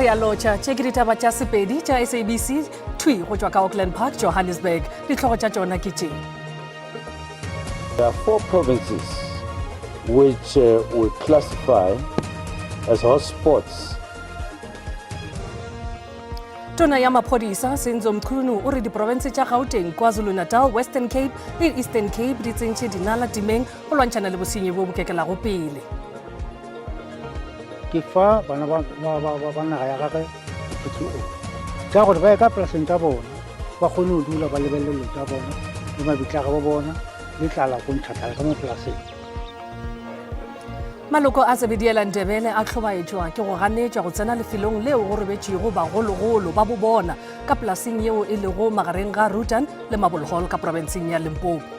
Re a lotšha, tše ke ditaba tša Sepedi tša SABC thwi go tšwa ka Auckland Park, Johannesburg. Dihlogo tša tšona ke tše. There are four provinces which uh, we classify as hotspots. Tona ya maphodisa Senzo Mchunu o re diprofense tša Gauteng, KwaZulu-Natal, Western Cape le Eastern Cape di tsentšhe dinala timeng go lwantšhana le bosenyi bjo bo kekelago pele. Ke fa bana ba, ba, ba, ba, ba naga ya gage moputso o tša gore ba ye ka polaseng tša bona ba kgone go dula ba lebelele dilo tša bona le mabitla ga bo bona le tlala go ntšha tlala ka mo polaseng. Maloko a Zebediela Ndebele a hlobaetšwa ke go ganetšwa go tsena lefelong leo go robetšego bagologolo ba bobona ka polaseng yeo e lego magareng ga Rutan le Marble Hall ka profenseng ya Limpopo.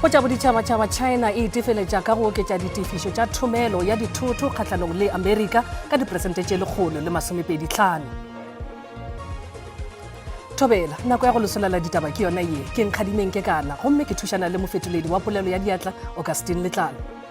Go tša boditšhabatšhaba, China e itefeletša ka go oketša ditefišo tša thomelo ya dithoto kgahlanong le Amerika ka diperesente tše 125. Thobela, nako ya go lesolela ditaba ke yona ye. Ke Nkgadimeng Kekana gomme ke thušana le mofetoledi wa polelo ya diatla Augustine Letlalo.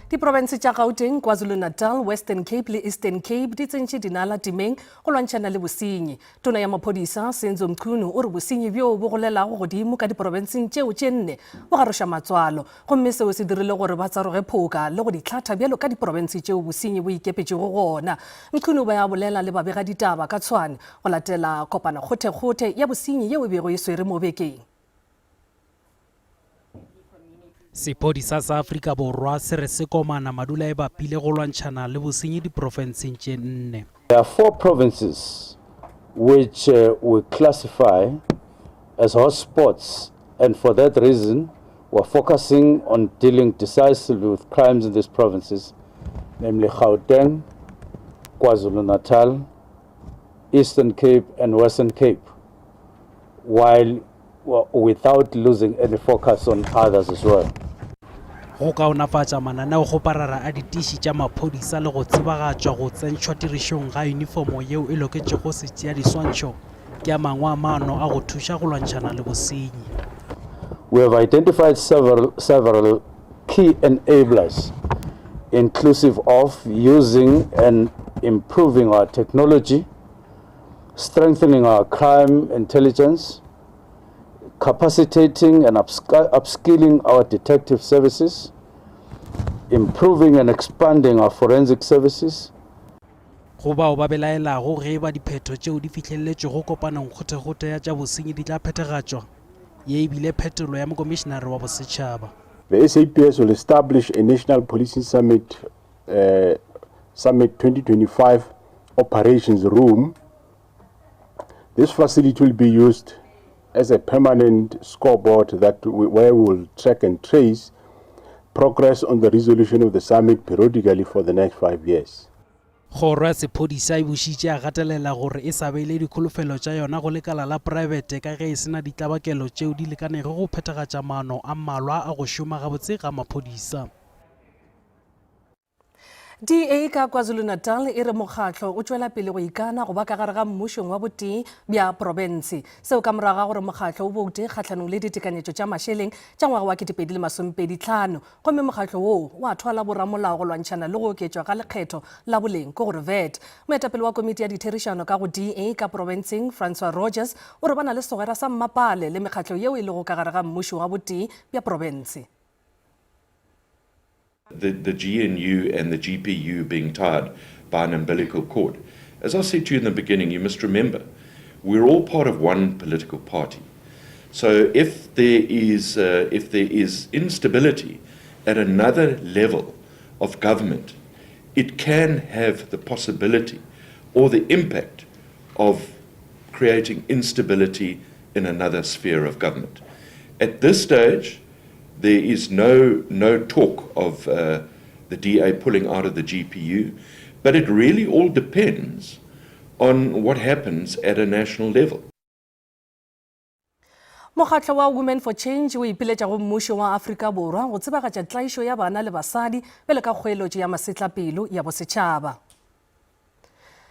Diprofense tša Gauteng, KwaZulu-Natal, Western Cape le Eastern Cape di tsentše dinala temeng go lwantšhana le bosenyi. Tona ya Maphodisa, Senzo Mchunu, o re bosenyi bjoo bo golelago godimo ka diprofenseng tšeo tše nne bo garoša matswalo gomme seo se dirile gore ba tsaroge phoka le go di hlatha bjalo ka diprofense tšeo bosenyi bo ikepetšego gona. Mchunu o be a bolela le babegaditaba ka Tshwane go latela kopanokgothekgothe ya bosenyi yeo e bego e swere mo bekeng. Sephodisa sa Afrika Borwa se re se komana madula e bapile go lwantšhana le bosenyi diprofenseng tše nne. There are four provinces which uh, we classify as hotspots and for that reason we're focusing on dealing decisively with crimes in these provinces, namely Gauteng, KwaZulu-Natal, Eastern Cape and Western Cape, while without losing any focus on others as well. Go kaonafatša mananeokgoparara a ditiši tša maphodisa le go tsebagatšwa go tsentšhwa tirišong ga yunifomo yeo e loketšego setšeadiswantšho ke a mangwe a maano a go thuša go lwantšhana le bosenyi. We have identified several, several key enablers, inclusive of using and improving our technology, strengthening our crime intelligence, capacitating and upskilling our detective services, improving and expanding our forensic services. Go bao ba belaelago ge e ba diphetho tšeo di fihleletšwego kopanong kgothekgothe ya tša bosenyi di tla phethagatšwa, ye e bile phetolo ya Mokomišenare wa Bosetšhaba. The SAPS will establish a National Policing Summit, uh, Summit 2025 Operations Room. This facility will be used as a permanent scoreboard that we, where we will track and trace progress on the resolution of the summit periodically for the next five years. Kgoro ya sephodisa e bušitše ya gatelela gore e sa beile dikholofelo tša yona go lekala la praebete ka ge e se na ditlabakelo tšeo di lekanego go phethagatša maano a mmalwa a go šoma gabotse ga maphodisa. DA ka KwaZulu-Natal e re mokgatlo o tšwela pele go ikana go ba ka gare ga mmušong wa botee bja profense. Seo ka morago ga gore mokgatlo o boute kgahlanong le ditekanyetšo tša mašeleng tša ngwaga wa 2025 gomme mokgatlo woo wa thwala boramolao go lwantšhana le go oketšwa ga lekgetho la boleng, ke gore VAT. Moetapele wa komiti ya ditherišano ka go DA ka profenseng, Francois Rogers, o re ba na le segwera sa mmapale le mekgatlo yeo e lego ka gare ga mmušo wa botee bja profense. The, the GNU and the GPU being tied by an umbilical cord. As I said to you in the beginning, you must remember, we're all part of one political party. So if there is, uh, if there is instability at another level of government, it can have the possibility or the impact of creating instability in another sphere of government. At this stage, there is no, no talk of uh, the DA pulling out of the GPU, but it really all depends on what happens at a national level. Mokgatlo wa Women for Change o ipiletša go mmušo wa Afrika Borwa go tsebagatša tlaišo ya bana le basadi bjalo ka kgoeletšo ya masetlapelo ya bosetšhaba.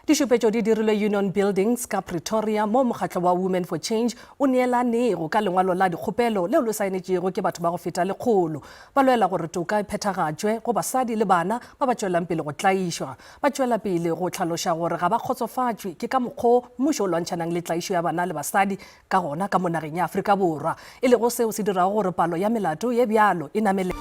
Dišupetšo di dirilwe Union Buildings ka Pretoria moo mokgatlo wa Women for Change o neelanego ka lengwalo la dikgopelo leo le saenetšego ke batho ba go feta lekgolo. Ba lwela gore toka e phethagatšwe go basadi le bana ba ba tšwelang pele go tlaišwa. Ba tšwela pele go hlaloša gore ga ba kgotsofatšwe ke ka mokgwa o mmušo o lwantšhanang le tlaišo ya bana le basadi ka gona ka mo nageng ya Afrika Borwa, e lego seo se dirago gore palo ya melato ye bjalo e namele.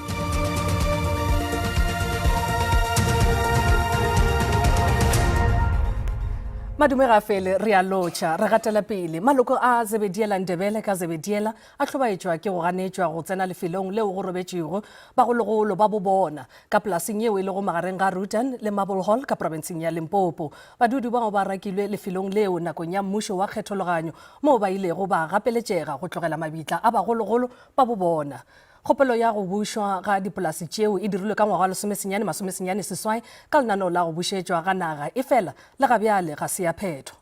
Madume ga fele, re a lotšha, re gatela pele. Maloko a Zebediela Ndebele ka Zebediela a hlobaetšwa ke go ganetšwa go tsena lefelong leo go robetšwego bagologolo ba bo bona ka polaseng yeo e lego magareng ga Rutan le Marble Hall ka profenseng ya Limpopo. Badudi bao ba rakilwe lefelong leo nakong ya mmušo wa kgethologanyo moo ba ilego ba gapeletšega go tlogela mabitla a bagologolo ba bo bona. Kgopelo ya go bušwa ga dipolase tšeo e dirilwe ka ngwaga wa 1998 ka lenaneo la go bušetšwa ga naga efela le ga bjale ga se ya phethwa.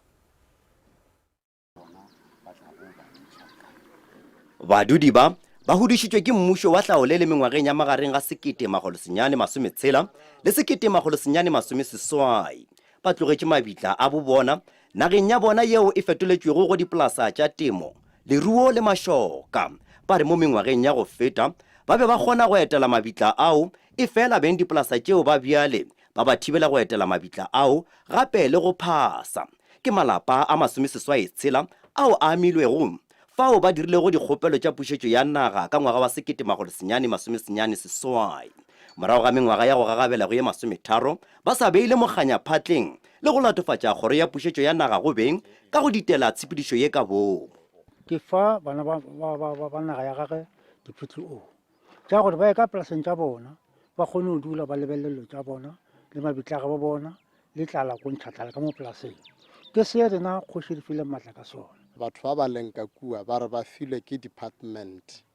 Badudi ba ba hudušitšwe ke mmušo wa hlaolele mengwageng ya magareng ga 1960 le 1980. Ba tlogetše mabitla a bobona nageng ya bona yeo e fetoletšwego go dipolasa tša temo, leruo le mašoka. Ba re mo mengwageng ya go feta ba be ba kgona go etela mabitla ao, efela beng dipolasa tšeo ba bjale ba ba thibela go etela mabitla ao gape le go phasa. Ke malapa a masomeseswai-tshela ao a amilwego fao ba dirilego dikgopelo tša pušetšo ya naga ka ngwaga wa 1998. Morago ga mengwaga ya go gagabela go ye masometharo ba sa beile mokganya phatleng le go latofatša kgoro ya pušetšo ya naga go beng ka go ditela tshepedišo ye ka boomo. Ke fa bana ba, ba, ba, ba, ba naga ya gage diphetlo tša gore ba ye ka polaseng tša bona ba kgone go dula ba lebelele dilo tša bona le mabitla ga bo bona le tlala ko ntšha tlala ka mo polaseng. Ke se rena kgoši re fileng maatla ka sona. Batho ba ba leng ka kua ba re ba filwe ke department.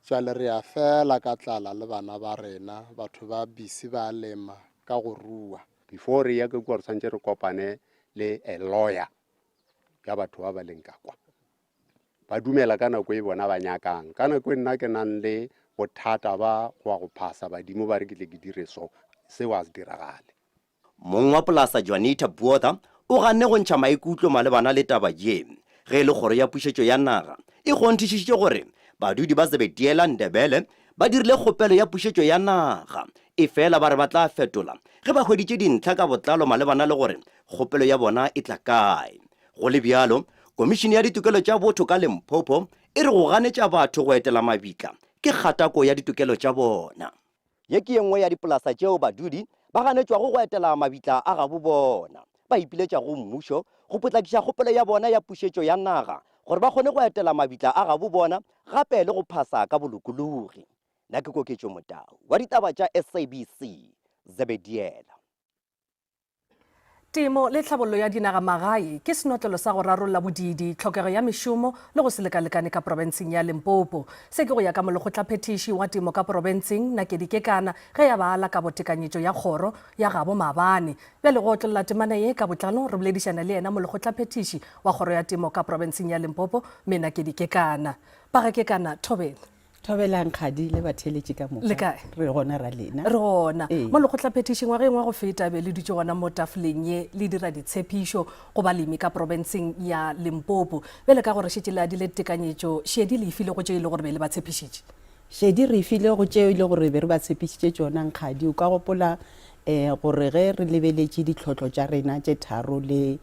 Jwale re ya fela ka tlala le bana ba rena, batho ba busy ba lema ka go rua. Before re ya ka kua re tshwanetse re kopane le a lawyer ya batho ba ba leng ka kwa. Ba dumela ka nako e bona ba nyakang. Ka nako e nna ke nang le bothata ba go ya go phasa badimo ba re ke tle ke dire so, seo a se diragale. Mong wa polasa Juanita Botha o ganne go ntšha maikutlo malebana le taba ye. Ge e le kgoro ya pušetšo ya naga e kgonthišišitše gore badudi ba Zebediela Ndebele ba dirile kgopelo ya pušetšo ya naga, efela ba re ba tla fetola ge ba hweditše dintlha ka botlalo malebana le gore kgopelo ya bona e tla kae. Go le bjalo, Komišene ya Ditokelo tša Botho ka Limpopo e re go ganetša batho go etela mabitla ke kgatako ya ditokelo tša bona. Ye ke ye nngwe ya dipolasa tšeo badudi ba ganetšwago go etela mabitla a gabo bona. Ba ipiletša go mmušo go potlakiša kgopelo ya bona ya pušetšo ya naga gore ba kgone go etela mabitla a gabo bona gape le go phasa ka bolokologi. Nna ke Koketšo Motau wa ditaba tša SABC, Zebediela. Temo le tlhabollo ya dinagamagae ke senotlelo sa go rarolla bodiidi, tlhokego ya mešomo le go se lekalekane ka profenseng ya Limpopo. Se ke go ya ka molekgotlaphethiši wa temo ka profenseng, Nakedi Kekana, ge a ba ala kabotekanyetšo ya kgoro ya gabo maabane. Bjale go otlolla temana ye ka botlalo, re boledišana le yena molekgotlaphethiši wa kgoro ya temo ka profenseng ya Limpopo, Mme Nakedi Kekana. Ba ga Kekana, thobela. Thobelang Kgadi le batheeletši ka moka. Le kae? Re gona ra lena. Re gona. Ee. Mo lekgotlaphethiši ngwageng wa go feta be le dutše gona mo tafoleng ye le dira ditshepišo go balemi ka profenseng ya Limpopo. Bjale ka gore šetše le adile tekanyetšo, šedi le e file go tše e le gore be le ba tshepišitše? Šedi re e file go tše e le gore be re ba tshepišitše tšona Nkgadi. O ka gopola um gore ge re lebeletše ditlhotlo tša rena tše tharo le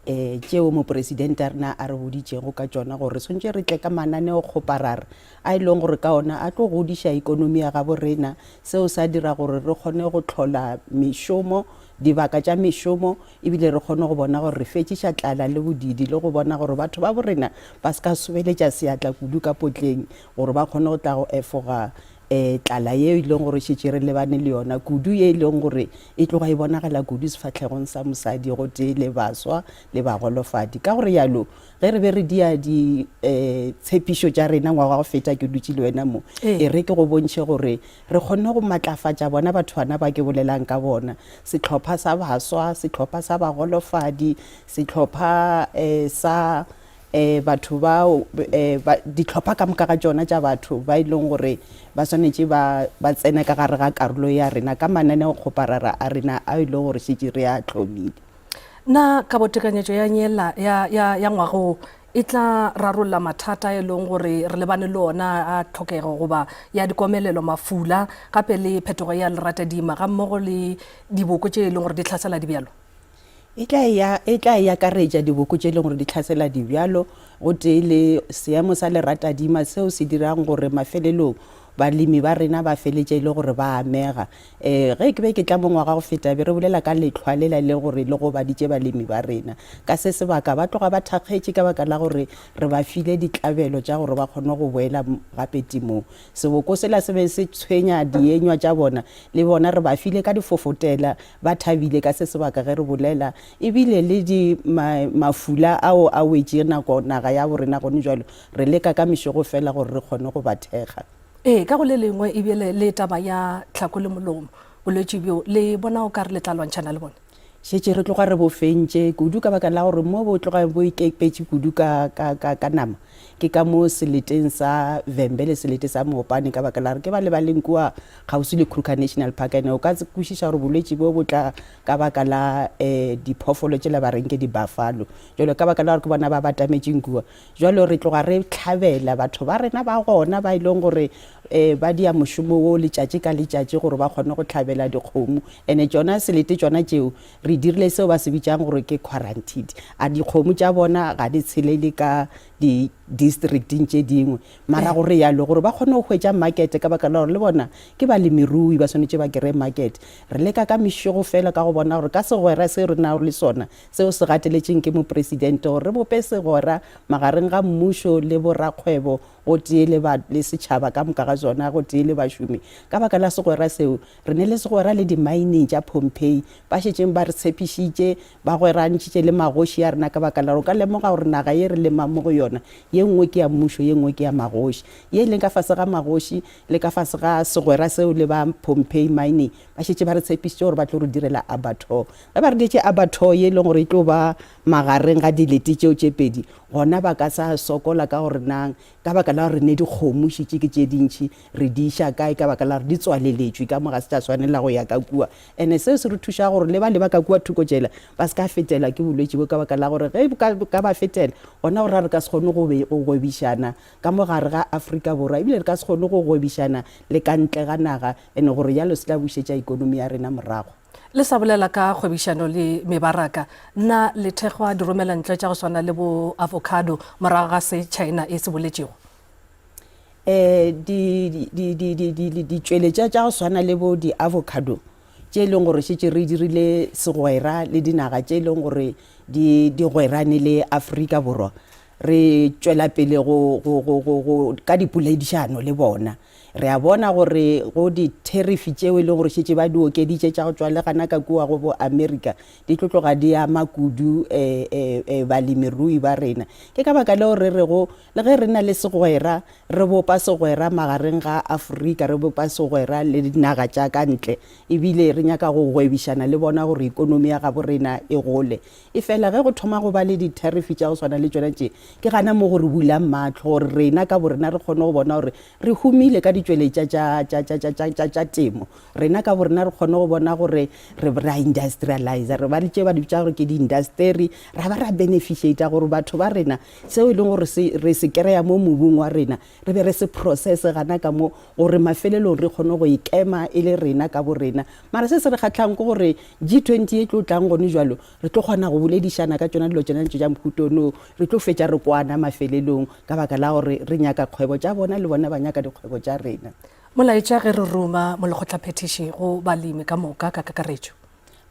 um tšeo mopresidente a rena a re boditšego ka tšona gore re swanetše re tle ka mananeokgoparara a e leng gore ka ona a tlo godiša ikonomi ya gabo rena, seo sa dira gore re kgone go hlola mešomo, dibaka tša mešomo ebile re kgone go bona gore re fetšiša tlala le bodiidi le go bona gore batho ba borena ba se ka sobeletša seatla kudu ka potleng gore ba kgone go tla go efoga um tlala ye e leng gore šetše re lebane le yona kudu, ye e leng gore e tloga e bonagala kudu sefahlegong sa mosadi gotee le baswa le bagolofadi. Ka go realo, ge re be re dia ditshepišo tša rena ngwaga wa go feta ke dutše le wena mo, e re ke go bontšhe gore re kgonne go matlafatša bona batho bana ba ke bolelang ka bona, sehlopha sa baswa, sehlopha sa bagolofadi, sehlopha um sa um batho bao um ba, dihlopha ka moka ga tšona tša batho ba e leng gore ba swanetše ba, ba tsene ka gare ga karolo ya rena ka mananeokgoparara a rena a e leng gore šetše re a hlomile. Na kabotekanyetšo ya nyela ya, ya, ya ngwaga wo e tla rarolla mathata e leng gore re lebane le ona a tlhokego goba ya dikomelelo, mafula, gape le phetogo ya leratadima gammogo le diboko tše e leng gore di hlasela dibjalo? E tla e, e tla e akaretša diboko tše e leng gore di hlasela dibjalo gotee le seemo sa leratadima seo se dirang gore mafelelong balemi ba rena ba feletše e le gore ba amega. Um ge ke be ke tla mo ngwaga go feta be re bolela ka lehlwa lela le gore le gobaditše balemi ba rena. Ka se sebaka ba tloga ba thakgetše ka baka la gore re ba file ditlabelo tša gore ba kgone go boela gape temong. Seboko sela se be se tshwenya dienywa tša bona, le bona re ba file ka difofotela, ba thabile ka se sebaka ge re bolela. Ebile le di ma, mafula ao a wetše nako naga ya bo rena gone jwalo, re leka ka mešego fela gore re kgone go ba thekga. Ee, ka go le lengwe ebile le taba ya tlhako le molomo, bolwetši bjo le bona o ka re le tla lwantšhana le bona? Šetše re tloga re bo fentše kudu ka baka la gore mo bo tloga bo ikepetše kudu ka, ka, ka, ka nama, ke ka mo seleteng sa Vhembe le selete sa Mopane ka baka la gore ke ba le ba leng kua kgauswi le Kruger National Park. Ene o ka kwešiša gore bolwetši bo bo tla ka baka la um diphoofolo tšela ba reng ke di-buffalo. Jwale ka baka la gore ke bona ba batametšeng kua, Jwalo re tloga re hlabela batho ba rena ba gona ba e leng gore um ba dia mošomo wo letšatši ka letšatši gore ba kgone go hlabela dikgomo. Ene tšona selete tšona tšeo re dirile seo ba se bitšang gore ke quarantine. A dikgomo tša bona ga di tshelele ka di districting tše dingwe. Mara go realo gore ba kgone go hwetša market ka baka la gore le bona ke balemirui ba swanetše ba kry-e market. Re leka ka mešego fela ka go bona gore ka segwera se re nago le sona Seo se gateletšeng ke Mopresidente gore re bope segwera magareng ga mmušo le borakgwebo gotee le ba le setšhaba ka moka ga sona gotee le bašomi. Ka baka la segwera seo, re ne le segwera le dimaeneng tša Pompeii ba šetšeng ba re tshepišitše, ba gwerantšhitše le magoši a rena ka baka la gore o ka lemoga gore naga ye re lemang mo go yona ye nngwe ke ya mmušo ye nngwe ke ya magoši. Ye e leng ka fase ga magoši le ka fase ga segwera seo le ba Pompeii Mining ba šetše ba re tshepišitše gore ba tlo re direla abattoir. Ge ba re dietše abattoir ye e leng gore e tlo ba magareng ga dilete tšeo tše pedi, gona ba ka sa sokola ka gore nang ka baka la gore ne dikgomo šetše ke tše dintši, re di iša kae ka baka la gore di tswaleletšwe ka mo ga se tša swanela go ya ka kua. And-e seo se re thuša gore le bale ba ka kua thoko tšela ba se ka fetelwa ke bolwetši bo ka baka la gore ge bo ka ba fetela gona go ra re ka se kgone go go gwebišana ka mo gare ga Afrika Borwa ebile re ka se kgone go gwebišana le ka ntle ga naga and gore jalo se tla bušetša ikonomi ya rena morago. Le sa bolela ka kgwebišano le mebaraka, na le thekgwa diromelantle tša go swana le bo avocado morago ga se China e se boletšego? Um di, di, di, di, di, ditšweletša tša go swana le bo di-avocado tše e leng gore šetše re dirile segwera le dinaga tše e leng gore di, di gwerane le Afrika Borwa, re tšwela pele go, go, go, go, go, ka dipoledišano le bona. Re a bona gore go di-tariff tšeo e leng gore šetše ba di okeditše tša go tšwa le gana ka kua go bo America, di tlo tloga di ama kudu balemirui ba rena. Ke ka baka leo re rego le ge re na le segwera, re bopa segwera magareng ga Afrika, re bopa segwera le dinaga tša ka ntle, ebile re nyaka go gwebišana le bona gore ikonomi ya gabo rena e gole. Efela ge go thoma go ba le di-tariff tša go swana le tšona tše, ke gana mo go re bulang mahlo gore rena ka borena re kgone go bona gore re humile ka ditšweletša tša, tša, tša, tša, tša, tša, tša temo. Rena ka borena re kgone go bona gore re, re a industrializer, re ba le tše ba di bitša gore ke di-industry, ra ba ra beneficiata gore batho ba rena seo e leng gore se, re se kereya mo mobung wa rena, re be re se process gana ka mo gore mafelelong re kgone go ikema e le rena ka borena. Mara se se re kgahlang ke gore G20 ye tlo tlang gone jwalo, re tlo kgona go boledišana ka tšona dilo tšona tše tša mohuta ono, re tlo fetša re kwana mafelelong ka baka la gore re nyaka kgwebo tša bona le bona ba nyaka dikgwebo tša rena. Molaetša ge re ruma Molekgotlaphethiši go balemi ka moka ka kakaretšo.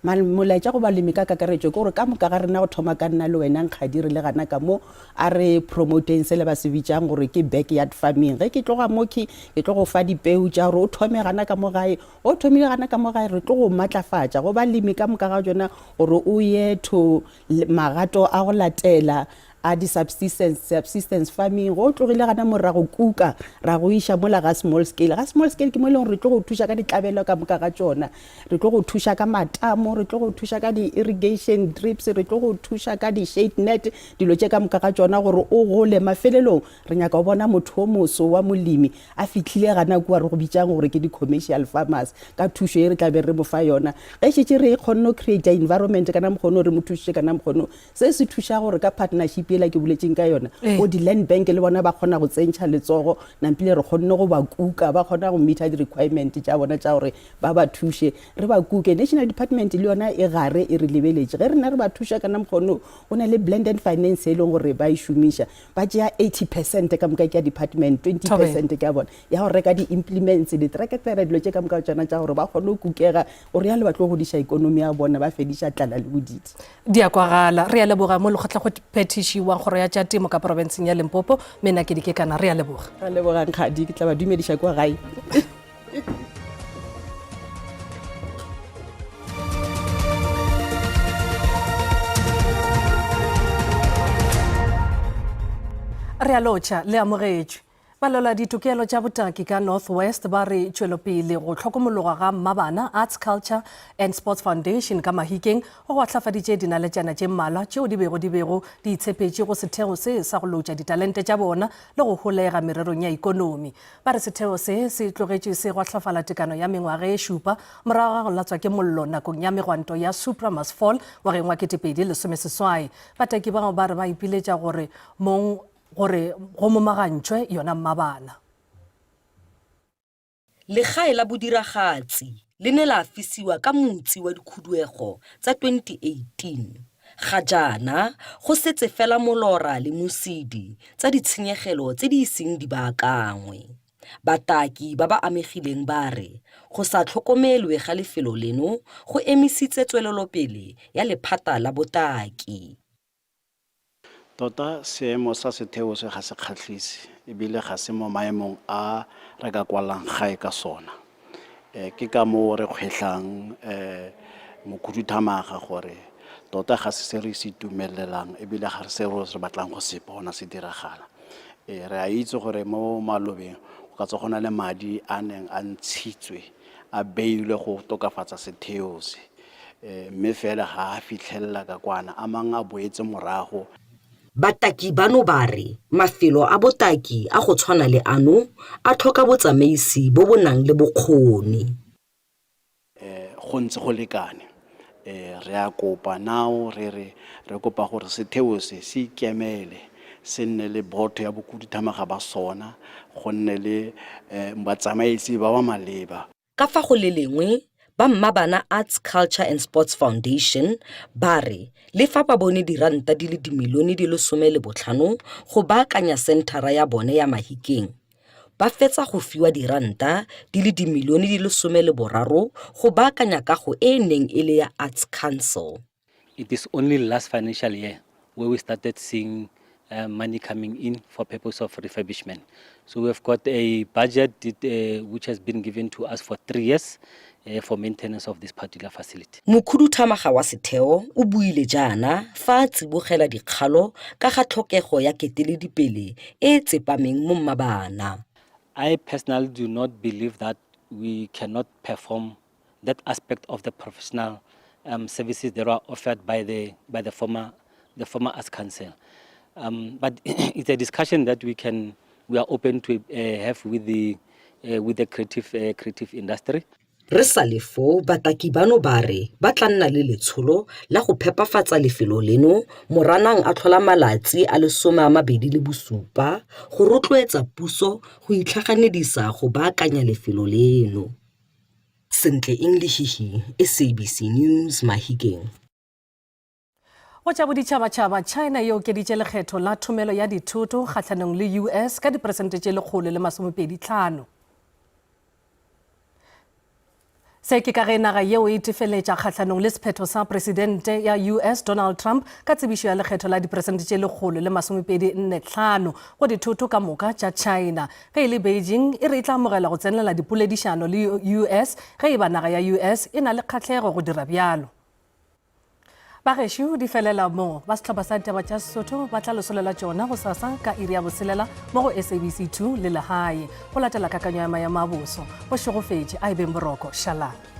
Molaetša go balemi ka kakaretšo ke gore ka moka ga rena go thoma ka nna le wena Nkgadi re le gana ka mo, a re promoteng sele ba se bitšang gore ke backyard farming. Ge ke tloga mo ke tlo go fa dipeu tša gore o thome gana ka mo gae, O thomile gana ka mo gae, re tlo go matlafatša go balemi ka moka ga tšona gore o ye to magato a go latela a di-subsistence subsistence farming go tlogile gana mo ra go kuka ra go iša mola ga small scale ga small scale ke mo e leng gore re tlo go thuša ka ditlabelo ka moka ga tšona re tlo go thuša ka matamo re tlo go thuša ka di-irrigation drips re tlo go thuša ka di-shade net dilo tše ka moka ga tšona gore o gole mafelelong re nyaka go bona motho o moso wa molemi a fihlile gana kua re go bitšang gore ke di-commercial farmers ka thušo e re tla be re mo fa yona ge šetše re kgonne go create environment kana mokgono re mo thušitše kana mokgono se se thuša gore ka partnership ela ke boletšeng ka yona eh. go di-land bank le bona ba kgona go tsentšha letsogo nampile re kgonne go ba kuka ba kgona go meeta di-requirement tša bona tša gore ba ba thuše re ba kuke national department le yona e gare e re lebeletše ge rena re ba thuša kana mokgono go na le blended finance e leng gore ba e šomiša ba tšea 80 percent ka moka ke ya department 20 percent ke ya bona ya go reka di-implements ditreketere dilo tše ka moka tsona tša gore ba kgone go kukega gore ya le ba tlo godiša ikonomi ya bona ba fediša tlala le bodidi di a kwagala re a leboga mo lekgotla go phethiši wa kgoro ya tša temo ka porofenseng ya limpopo mena ke dikekana re a leboga ra lebogang kgadi ke tla ba dumediša kwa gae Re a lotšha le amogetšwe. Balwela ditokelo tša botaki ka North West ba re tšwelopele go hlokomologa ga Mmabana Arts Culture and Sports Foundation ka Mahikeng go gwahlafaditše dinaletšana tše mmalwa tšeo di bego di bego di itshepetše go setheo se sa go loutša ditalente tša bona le go holega mererong ya ikonomi. Ba re setheo se se tlogetše se gwahlafala tekano ya mengwaga e šupa morago ga go latswa ke mollo nakong ya megwanto ya Supra Must Fall ngwageng wa 2018. Bataki bao ba re ba ipiletša gore mong gore go momagantšwe yona mmabana. Legae la bodiragatsi le ne la fisiwa ka motsi wa dikhuduego tsa 2018. Ga jaana go setse fela molora le mosidi tsa ditshenyegelo tse di iseng di baakangwe. Bataki ba ba amegileng ba re go sa tlhokomelwe ga lefelo leno go emisitse tswelelopele ya lephata la botaki. Tota seemo sa setheo se ga se kgatlhise e bile ga se mo maemong a re ka kwalang gae ka sona. Ke ka moo re kgwetlhang mokhuduthamaga gore tota ga se se re se itumelelang e bile ga se se re batlang go se bona se diragala. Re a itse gore mo malobeng go ka tswa go na le madi a neng a ntshitswe a beilwe go tokafatsa setheo se. Mme fela ga a fitlhelela ka kwana, a mangwe a boetse morago. Bataki bano ba re mafelo a botaki a go tshwana le ano a tlhoka botsamaisi bo bo nang le bokgoni. Go ntse go lekane. Re a kopa now re re re kopa gore setheo se se ikemele, se nne le boto ya bokhuduthamaga ba sona, go nne le batsamaisi ba ba maleba. Ka fa go le lengwe, ba Mmabana Arts, Culture and Sports Foundation ba re le fa ba bone diranta di le dimilione di le 15 go baakanya senthara ya bone ya Mahikeng, ba fetsa go fiwa diranta di le dimilione di le 13 go baakanya kago e e neng e le ya Arts Council. It is only last financial year where we started seeing uh, money coming in for purpose of refurbishment. So we've got a budget that, uh, which has been given to us for three years uh, for maintenance of this particular facility. Mokhuduthamaga wa setheo o buile jaana fa a tsibogela dikgalo ka ga tlhokego ya keteledipele e e tsepameng mo Mmabana. I personally do not believe that we cannot perform that aspect of the professional um, services that were offered by the, by the former, the former Arts Council. Um, but it's a discussion that we can, we are open to uh, have with the, uh, with the creative, uh, creative industry. Re sa le foo, bataki bano ba re ba tla nna le letsholo la go phepafatsa lefelo leno Moranang a tlhola malatsi a le 27 go rotloetsa puso go itlhaganedisa go baakanya lefelo leno. Sentle Eng Lehihi, SABC News, Mahikeng. Go tša boditšhabatšhaba, China e okeditše lekgetho la thomelo ya dithoto kgahlanong le US ka diperesente tše 125. Se ke ka ge naga yeo e itefeletša kgahlanong le sephetho sa presidente ya US Donald Trump ka tsebišo ya lekgetho la diperesente tše 125 go dithoto ka moka tša China. Ge e le Beijing e re e tla amogela go tsenela dipoledišano le US ge e ba naga ya US e na le kgahlego go dira bjalo. Bagešo di felela mo. Ba sehlopha sa ditaba tša Sesotho ba tla lesolela tšona gosasa ka iri ya botshelela mo go SABC 2 le Lehae. Go latela kakanyo ya maemo a boso. Go šegofetše, a e beng boroko. Šalang.